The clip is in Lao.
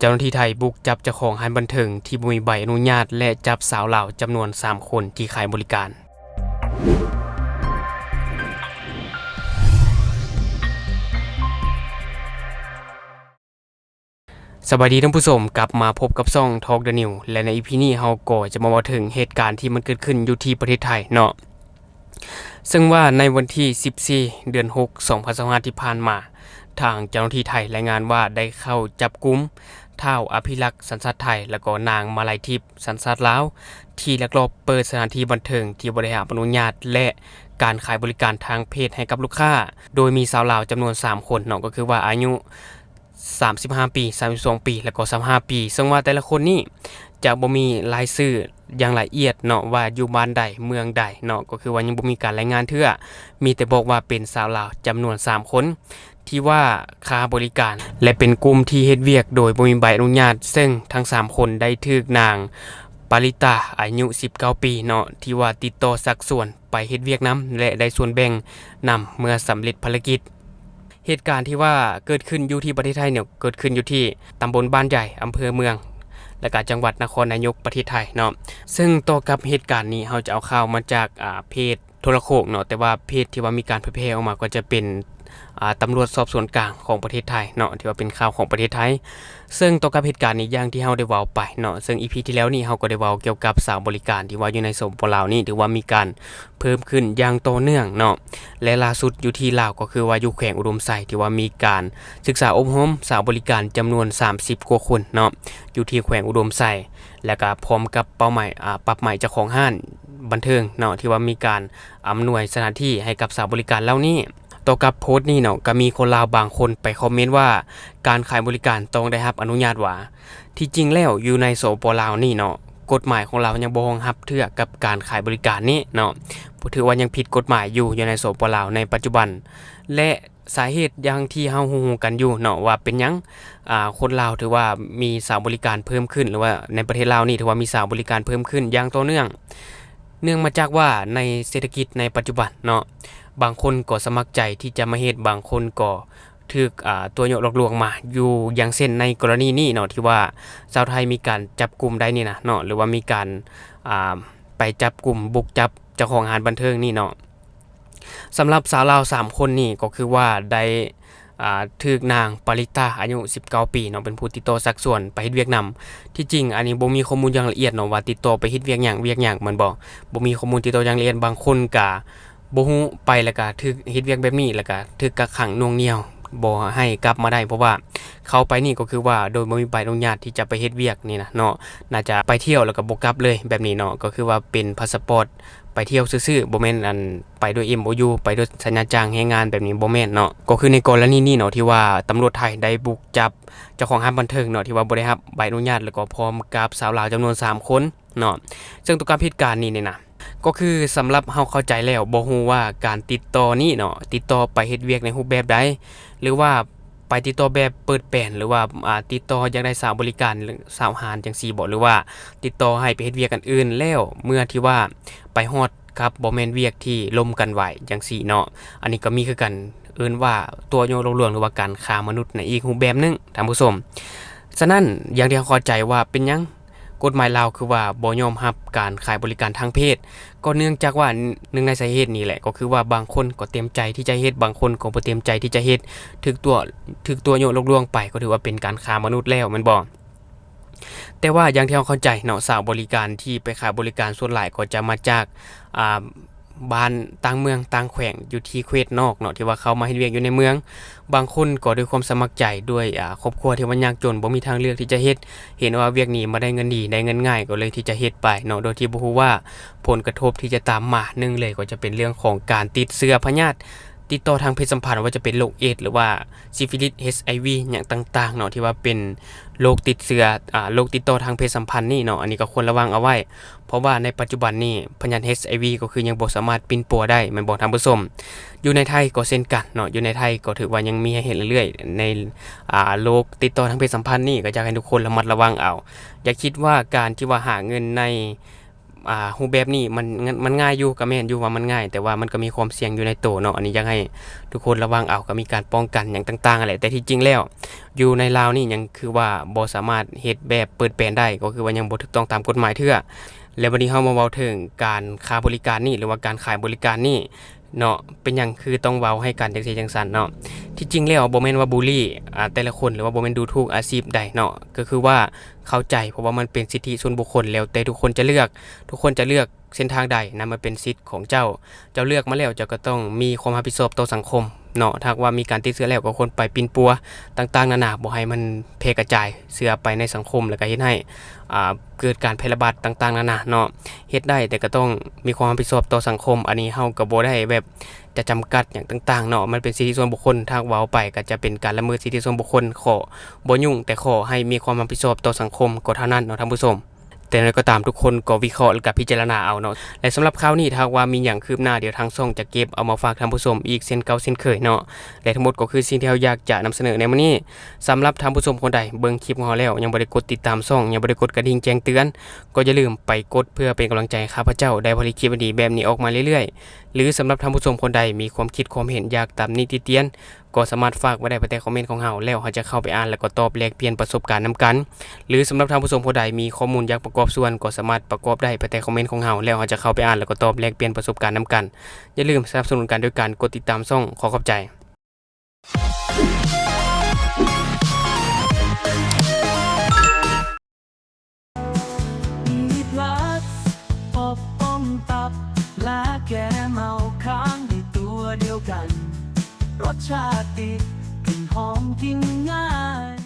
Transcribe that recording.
ເຈົ້າໜ້າທີ່ໄທບຸກຈັບເຈົ້າຂອງຮ້ານບັນເທີງທີ່ບໍ່ມີໃບອະນຸຍາດ ແລະ ຈັບສາວລາວຈຳນວນສາມຄົນທີ່ຂາຍບໍລິການ. ສະບາຍດີທ່ານຜູ້ຊົມ, ກັບມາພົບກັບຊ່ອງ Talk the News ແລະ ໃນ ອີ ພີ ນີ້ເຮົາກໍຈະມາເວົ້າເຖິງເຫດການທີ່ມັນເກີດຂຶ້ນຢູ່ທີ່ປະເທດໄທເນາະ. ເຊິ່ງວ່າໃນວັນທີສິບສີ່ ເດືອນຫົກ ສອງພັນຊາວຫ້າ ທີ່ຜ່ານມາ, ທາງເຈົ້າໜ້າທີ່ໄທລາຍງານວ່າໄດ້ເຂົ້າຈັບກຸມທ້າວ ອະພິລັກ ສັນຊາດໄທ ແລະ ກໍນາງ ມາໄລທິບ ສັນຊາດລາວ ທີ່ລັກລອບເປີດສະຖານທີ່ບັນເທີງທີ່ບໍ່ໄດ້ຮັບອະນຸຍາດ ແລະ ການຂາຍບໍລິການທາງເພດໃຫ້ກັບລູກຄ້າ, ໂດຍມີສາວລາວຈຳນວນສາມຄົນເນາະ, ກໍຄືວ່າອາຍຸ ສາມສິບຫ້າປີ, ສາມສິບສອງປີ ແລະ ກໍ ຊາວຫ້າປີ, ເຊິ່ງວ່າແຕ່ລະຄົນນີ້ຈະບໍ່ມີລາຍຊື່ຢ່າງລະອຽດເນາະ ວ່າຢູ່ບ້ານໃດ ເມືອງໃດເນາະ, ກໍຄືວ່າຍັງບໍ່ມີການລາຍງານເທື່ອ, ມີແຕ່ບອກວ່າເປັນສາວລາວຈຳນວນສາມຄົນ ທີ່ວ່າຄ້າບໍລິການ ແລະ ເປັນກຸ່ມທີ່ເຮັດວຽກໂດຍບໍ່ມີໃບອະນຸຍາດ, ເຊິ່ງທັງສາມຄົນໄດ້ຖືກນາງ ປາລິຕາ ອາຍຸສິບເກົ້າປີເນາະ ທີ່ວ່າຕິດຕໍ່ຊັກຊວນ ໄປເຮັດວຽກນຳ ແລະ ໄດ້ສ່ວນແບ່ງນຳເມື່ອສຳເລັດພາລະກິດ. ເຫດການທີ່ວ່າເກີດຂຶ້ນຢູ່ທີ່ປະເທດໄທເນາະ ເກີດຂຶ້ນຢູ່ທີ່ຕຳບົນບ້ານໃຫຍ່ ອຳເພີເມືອງ ແລະ ກະຈັງຫວັດນະຄອນນາຍົກ ປະເທດໄທເນາະ. ເຊິ່ງຕໍ່ກັບເຫດການນີ້ ເຮົາຈະເອົາຂ່າວມາຈາກ ອາ ເພຈໂທລະໂຄ່ງເນາະ, ແຕ່ວ່າເພຈທີ່ວ່າມີການເຜີຍແຜ່ອອກມາກໍຈະເປັນ ອາ ຕຳຫຼວດສອບສວນກາງຂອງປະເທດໄທເນາະ ທີ່ວ່າເປັນຂ່າວຂອງປະເທດໄທ. ເຊິ່ງຕໍ່ກັບເຫດການນີ້ ຢ່າງທີ່ເຮົາໄດ້ເວົ້າໄປເນາະ, ເຊິ່ງ ອີ ພີ ທີ່ແລ້ວນີ້ ເຮົາກໍໄດ້ເວົ້າກ່ຽວກັບສາວບໍລິການທີ່ວ່າຢູ່ໃນ ສປປ ລາວນີ້ ຖືວ່າມີການເພີ່ມຂຶ້ນຢ່າງຕໍ່ເນື່ອງເນາະ ແລະ ລ່າສຸດຢູ່ທີ່ລາວ ກໍຄືວ່າຢູ່ແຂວງອຸດົມໄຊ ທີ່ວ່າມີການສຶກສາອົບຮົມສາວບໍລິການຈຳນວນສາມສິບກວ່າຄົນເນາະ ຢູ່ທີ່ແຂວງອຸດົມໄຊ ແລະ ກະພ້ອມກັບເປົ້າໝາຍ ອາ ປັບໃໝເຈົ້າຂອງຮ້ານບັນເທີງເນາະ ທີ່ວ່າມີການອຳນວຍສະຖານທີ່ໃຫ້ກັບສາວບໍລິການເຫຼົ່ານີ້. ຕໍ່ກັບໂພສນີ້ເນາະ ກໍມີຄົນລາວບາງຄົນໄປຄອມເມັນວ່າ ການຂາຍບໍລິການຕ້ອງໄດ້ຮັບອະນຸຍາດຫວາ? ທີ່ຈິງແລ້ວຢູ່ໃນ ສປປ ລາວນີ້ເນາະ ກົດໝາຍຂອງລາວຍັງບໍ່ຮອງຮັບເທື່ອກັບການຂາຍບໍລິການນີ້ເນາະ, ຖືວ່າຍັງຜິດກົດໝາຍຢູ່ ຢູ່ໃນ ສປປ ລາວໃນປັດຈຸບັນ ແລະ ສາເຫດຢ່າງທີ່ເຮົາຮູ້ໆກັນຢູ່ເນາະ ວ່າເປັນຫຍັງ ອາ ຄົນລາວຖືວ່າມີສາວບໍລິການເພີ່ມຂຶ້ນ ຫຼືວ່າໃນປະເທດລາວນີ້ຖືວ່າມີສາວບໍລິການເພີ່ມຂຶ້ນຢ່າງຕໍ່ເນື່ອງ. ເນື່ອງມາຈາກວ່າໃນເສດຖະກິດໃນປັດຈຸບັນເນາະ ບາງຄົນກໍສະໝັກໃຈທີ່ຈະມາເຮັດ, ບາງຄົນກໍຖືກ ອາ ຕົວະຍົວະຫຼອກລວງມາຢູ່. ຢ່າງເຊັ່ນໃນກໍລະນີນີ້ເນາະ ທີ່ວ່າຊາວໄທມີການຈັບກຸມໄດ້ນີ້ນະເນາະ ຫຼືວ່າມີການ ອາ ໄປຈັບກຸມບຸກຈັບເຈົ້າຂອງຮ້ານບັນເທີງນີ້ເນາະ. ສຳລັບສາວລາວສາມຄົນນີ້ ກໍຄືວ່າໄດ້ ອ່າ ຖືກນາງ ປາລິຕາ ອາຍຸສິບເກົ້າປີເນາະ ເປັນຜູ້ຕິດຕໍ່ຊັກຊວນໄປເຮັດວຽກນຳ. ທີ່ຈິງອັນນີ້ບໍ່ມີຂໍ້ມູນຢ່າງລະອຽດເນາະ ວ່າຕິດຕໍ່ໄປເຮັດວຽກຫຍັງ ວຽກຫຍັງແມ່ນບໍ່? ບໍ່ມີຂໍ້ມູນຕິດຕໍ່ຢ່າງລະອຽດ. ບາງຄົນກະບໍ່ຮູ້ ໄປແລ້ວກະຖືກເຮັດວຽກແບບນີ້ ແລ້ວກະຖືກກັກຂັງໜ່ວງໜ່ຽວ ບໍ່ໃຫ້ກັບມາໄດ້ ເພາະວ່າເຂົ້າໄປນີ້ກໍຄືວ່າໂດຍບໍ່ມີໃບອະນຸຍາດທີ່ຈະໄປເຮັດວຽກນີ້ນະເນາະ. ໜ້າຈະໄປທ່ຽວແລ້ວກໍບໍ່ກັບເລີຍແບບນີ້ເນາະ ກໍຄືວ່າເປັນພາສະປອດ ໄປທ່ຽວຊື່ໆ ບໍ່ແມ່ນອັນໄປດ້ວຍ ເອັມໂອຢູ ໄປດ້ວຍສັນຍາຈ້າງແຮງງານແບບນີ້ ບໍ່ແມ່ນເນາະ. ກໍຄືໃນກໍລະນີນີ້ເນາະ ທີ່ວ່າຕຳຫຼວດໄທໄດ້ບຸກຈັບເຈົ້າຂອງຮ້ານບັນເທີງເນາະ ທີ່ວ່າບໍ່ໄດ້ຮັບໃບອະນຸຍາດ ແລ້ວກໍພ້ອມກັບສາວລາວຈຳນວນສາມຄົນເນາະ. ເຊິ່ງຕໍ່ກັບເຫດການນີ້ນີ້ນະ ກໍຄືສຳລັບເຮົາເຂົ້າໃຈແລ້ວ ບໍ່ຮູ້ວ່າການຕິດຕໍ່ນີ້ເນາະ ຕິດຕໍ່ໄປເຮັດວຽກໃນຮູບແບບໃດ ຫຼືວ່າ ໄປຕິດຕໍ່ແບບເປີດແປນ ຫຼືວ່າ ອ່າ ຕິດຕໍ່ຢາກໄດ້ສາວບໍລິການ ຫຼືສາວຮ້ານຈັ່ງຊີ້ບໍ ຫຼືວ່າຕິດຕໍ່ໃຫ້ໄປເຮັດວຽກອັນອື່ນ ແລ້ວເມື່ອທີ່ວ່າໄປຮອດກັບບໍ່ແມ່ນວຽກທີ່ລົມກັນໄວ້ຈັ່ງຊີ້ເນາະ. ອັນນີ້ກໍມີຄືກັນ ເອີ້ນວ່າຕົວະຍົວະຫຼອກລວງ ຫຼືວ່າການຄ້າມະນຸດໃນອີກຮູບແບບໜຶ່ງ ທ່ານຜູ້ຊົມ. ສະນັ້ນ ຢ່າງທີ່ເຮົາເຂົ້າໃຈວ່າເປັນຫຍັງ ກົດໝາຍລາວຄືວ່າບໍ່ຍອມຮັບການຂາຍບໍລິການທາງເພດ ກໍເນື່ອງຈາກວ່າໜຶ່ງໃນສາເຫດນີ້ແຫຼະ ກໍຄືວ່າບາງຄົນກໍເຕັມໃຈທີ່ຈະເຮັດ ບາງຄົນກໍບໍ່ເຕັມໃຈທີ່ຈະເຮັດ ຖືກຕົວະ ຖືກຕົວະຍົວະຫຼອກລວງໄປ ກໍຖືວ່າເປັນການຄ້າມະນຸດແລ້ວແມ່ນບໍ່? ແຕ່ວ່າຢ່າງທີ່ເຮົາເຂົ້າໃຈເນາະ ສາວບໍລິການທີ່ໄປຂາຍບໍລິການສ່ວນຫຼາຍກໍຈະມາຈາກ ອ່າ ບ້ານຕ່າງເມືອງຕ່າງແຂວງ ຢູ່ທີ່ເຂດນອກເນາະ ທີ່ວ່າເຂົ້າມາເຮັດວຽກຢູ່ໃນເມືອງ. ບາງຄົນກໍດ້ວຍຄວາມສະໝັກໃຈ ດ້ວຍ ອາ ຄອບຄົວທີ່ວ່າຍາກຈົນ ບໍ່ມີທາງເລືອກທີ່ຈະເຮັດ ເຫັນວ່າວຽກນີ້ມາໄດ້ເງິນດີ ໄດ້ເງິນງ່າຍ ກໍເລີຍທີ່ຈະເຮັດໄປເນາະ ໂດຍທີ່ບໍ່ຮູ້ວ່າຜົນກະທົບທີ່ຈະຕາມມາ. ໜຶ່ງເລີຍກໍຈະເປັນເລື່ອງຂອງການຕິດເຊື້ອພະຍາດຕິດຕໍ່ທາງເພດສຳພັນ ວ່າຈະເປັນໂລກເອດ ຫຼືວ່າ ຊິຟິລິດ ເອັດໄອວີ ຫຍັງຕ່າງໆເນາະ ທີ່ວ່າເປັນໂລກຕິດເຊື້ອ ອາ ໂລກຕິດຕໍ່ທາງເພດສຳພັນນີ້ເນາະ. ອັນນີ້ກໍຄວນລະວັງເອົາໄວ້ ເພາະວ່າໃນປັດຈຸບັນນີ້ພະຍາດ ເອັດໄອວີ ກໍຄືຍັງບໍ່ສາມາດປິ່ນປົວໄດ້ແມ່ນບໍ່ທ່ານຜູ້ຊົມ? ຢູ່ໃນໄທກໍເຊັ່ນກັນເນາະ ຢູ່ໃນໄທກໍຖືວ່າຍັງມີໃຫ້ເຫັນເລື້ອຍໆ ໃນ ອາ ໂລກຕິດຕໍ່ທາງເພດສຳພັນນີ້ ກໍຢາກໃຫ້ທຸກຄົນລະມັດລະວັງເອົາ. ຢ່າຄິດວ່າການທີ່ວ່າຫາເງິນໃນ ອ່າ ຮູບແບບນີ້ມັນ ມັນງ່າຍຢູ່ ກໍແມ່ນຢູ່ວ່າມັນງ່າຍ ແຕ່ວ່າມັນກໍມີຄວາມສ່ຽງຢູ່ໃນໂຕເນາະ. ອັນນີ້ຢາກໃຫ້ທຸກຄົນລະວັງເອົາ ກໍມີການປ້ອງກັນຫຍັງຕ່າງໆຫັ້ນແຫຼະ. ແຕ່ທີ່ຈິງແລ້ວ ຢູ່ໃນລາວນີ້ຍັງຄືວ່າບໍ່ສາມາດເຮັດແບບເປີດແປນໄດ້ ກໍຄືວ່າຍັງບໍ່ຖືກຕ້ອງຕາມກົດໝາຍເທື່ອ. ແລ້ວບັດນີ້ເຮົາມາເວົ້າເຖິງການຄ້າບໍລິການນີ້ ຫຼືວ່າການຂາຍບໍລິການນີ້ເນາະ, ເປັນຫຍັງຄືຕ້ອງເວົ້າໃຫ້ກັນຈັ່ງຊີ້ຈັ່ງຊັ້ນເນາະ? ທີ່ຈິງແລ້ວບໍ່ແມ່ນວ່າບູລີ ອ່າ ແຕ່ລະຄົນ ຫຼືວ່າບໍ່ແມ່ນດູຖູກອາຊີບໃດເນາະ, ກໍຄືວ່າເຂົ້າໃຈ ເພາະວ່າມັນເປັນສິດທິສ່ວນບຸກຄົນ ແລ້ວແຕ່ທຸກຄົນຈະເລືອກ ທຸກຄົນຈະເລືອກເສັ້ນທາງໃດນັ້ນ ມັນເປັນສິດຂອງເຈົ້າ. ເຈົ້າເລືອກມາແລ້ວ ເຈົ້າກໍຕ້ອງມີຄວາມຮັບຜິດຊອບຕໍ່ສັງຄົມເນາະ. ຖ້າຫາກວ່າມີການຕິດເຊື້ອແລ້ວ ກໍຄວນໄປປິ່ນປົວຕ່າງໆນານາ ບໍ່ໃຫ້ມັນແຜ່ກະຈາຍເຊື້ອໄປໃນສັງຄົມ ແລ້ວກໍເຮັດໃຫ້ ອ່າ ເກີດການແຜ່ລະບາດຕ່າງໆນານາເນາະ. ເຮັດໄດ້ ແຕ່ກໍຕ້ອງມີຄວາມຮັບຜິດຊອບຕໍ່ສັງຄົມ. ອັນນີ້ເຮົາກໍບໍ່ໄດ້ແບບຈະຈຳກັດຫຍັງຕ່າງໆເນາະ, ມັນເປັນສິດທິສ່ວນບຸກຄົນ. ຖ້າເວົ້າໄປກໍຈະເປັນການລະເມີດສິດທິສ່ວນບຸກຄົນ. ຂໍບໍ່ຫຍຸ້ງ ແຕ່ຂໍໃຫ້ມີຄວາມຮັບຜິດຊອບຕໍ່ສັງຄົມກໍເທົ່ານັ້ນເນາະທ່ານຜູ້ຊົມ. ແຕ່ຢ່າງໃດກໍຕາມ ທຸກຄົນກໍວິເຄາະ ແລ້ວກໍພິຈາລະນາເອົາເນາະ. ແລະ ສຳລັບຂ່າວນີ້ ຖ້າຫາກວ່າມີຫຍັງຄືບໜ້າ ດຽວທາງຊ່ອງຈະເກັບເອົາມາຝາກທ່ານຜູ້ຊົມອີກເຊັ່ນເກົ່າເຊັ່ນເຄີຍເນາະ. ແລະ ທັງໝົດກໍຄືສິ່ງທີ່ເຮົາຢາກຈະນຳສະເໜີໃນມື້ນີ້. ສຳລັບທ່ານຜູ້ຊົມຄົນໃດເບິ່ງຄລິບຂອງເຮົາແລ້ວ ຍັງບໍ່ໄດ້ກົດຕິດຕາມຊ່ອງ ຍັງບໍ່ໄດ້ກົດກະດິ່ງແຈ້ງເຕືອນ ກໍຢ່າລືມໄປກົດ ເພື່ອເປັນກຳລັງໃຈໃຫ້ຂ້າພະເຈົ້າໄດ້ຜະລິດຄລິບດີໆແບບນີ້ອອກມາເລື້ອຍໆ. ຫຼື ສຳລັບທ່ານຜູ້ຊົມຄົນໃດມີຄວາມຄິດຄວາມເຫັນ ຢາກຕຳໜິຕິຕຽນ ກໍສາມາດຝາກໄວ້ໄດ້ພາຍໃຕ້ຄອມເມັນຂອງເຮົາ ແລ້ວເຮົາຈະເຂົ້າໄປອ່ານ ແລ້ວກໍຕອບແລກປ່ຽນປະສົບການນຳກັນ. ຫຼື ສຳລັບທ່ານຜູ້ຊົມຜູ້ໃດມີຂໍ້ມູນຢາກປະກອບສ່ວນ ກໍສາມາດປະກອບໄດ້ພາຍໃຕ້ຄອມເມັນຂອງເຮົາ ແລ້ວເຮົາຈະເຂົ້າໄປອ່ານ ແລ້ວກໍຕອບແລກປ່ຽນປະສົບການນຳກັນ. ຢ່າລືມສະໜັບສະໜູນກັນໂດຍການກົດຕິດຕາມຊ່ອງ. ຂໍຂອບໃຈ. ມີພລັສ ປົກປ້ອງຕັບ ແລະ ແກ້ເມົາຄ້າງໃນຕົວດຽວກັນ. ລົດຊາດດີ ກິ່ນຫອມ ກິນງ່າຍ.